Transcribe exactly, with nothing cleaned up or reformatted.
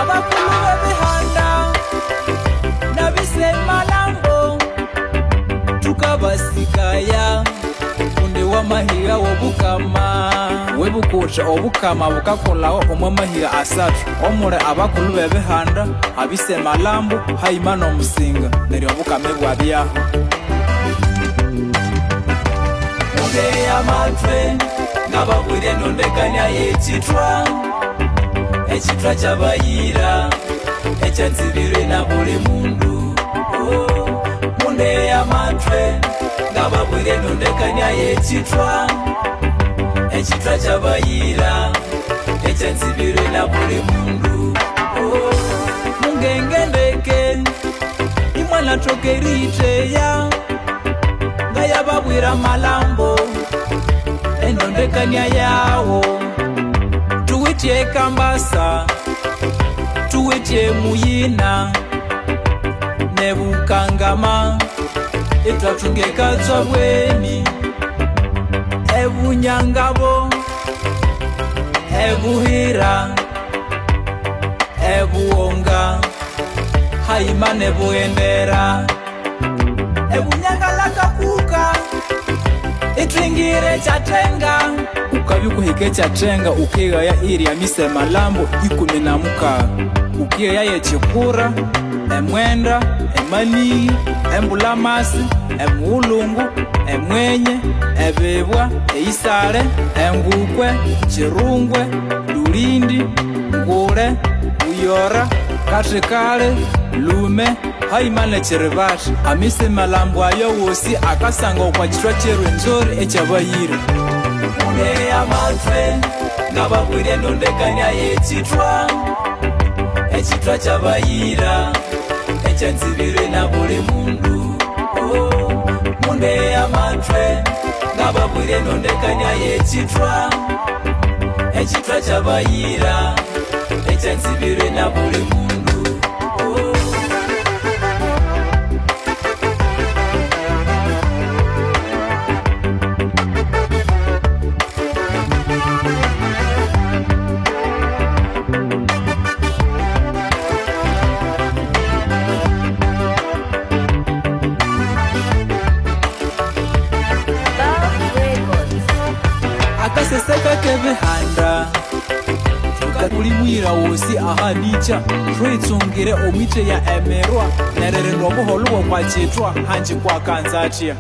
Abakulhu b'ebihanda n'ab'ise Malambo, thukabasikaya kundi w'amahiga w'obukama. Wibuke wuthi obukama bukakolhawa omo mahiga asathu, omuli abakulhu b'ebihanda, ab'ise Malambo, haima n'omusinga, neryo obukama ibwabyaho. Mugeye amathwe, ngababwire endondekania y'ekithwa, ekithwa ky'abayira, ekyanzibirwe na buli mundu. Oh, mundeye amathwe, ngababwire endondekania y'ekithwa, ekithwa ky'abayira, ekyanzibirwe na buli mundu. Oh, mungengendeke, imwanathoka eriyitheya, ngayababwira Malambo, endondekania yawo. Thuwithe eKambasa, thuwithe eMuyina, neBukangama, ithwathunga eKatswabweni, eBunyangabo, eBuhira, eBughonga, haima neBughendera, eBunyangala-Kakuka, ithwingire eKyatenga. Wukabya wukuhika eKyatenga, wukeghaya erya Mise Malambo ikumi na mukagha. Wukeghaya y'eKikura, eMwenda, eManighi, eMbulamasi, eMughulungu, eMwenye, eBibwa, eIsale, eNgukwe, Kirungwe, Lulindi, Ngule, Buyora, Kathikali, Lume, haima n'eKiribati. Amise Malambo ayo awosi akasanga okwa kithwa ky'eRwenzori eky'abayira. Mugeye amathwe, ngababwire endondekania y'ekithwa, ekithwa ky'abayira, ekyanzibirwe na buli mundu. Oh, mundeye amathwe, ngababwire endondekania y'ekithwa, ekithwa ky'abayira, ekyanzibirwe na buli mundu. Oh. Akaseseka k'ebihanda, thukakuli muyira wosi ahanikya, thwitsungire omwiteya emirwa, n'eririnda obuholo bw'okwa kithwa, hangi kwakanza atya.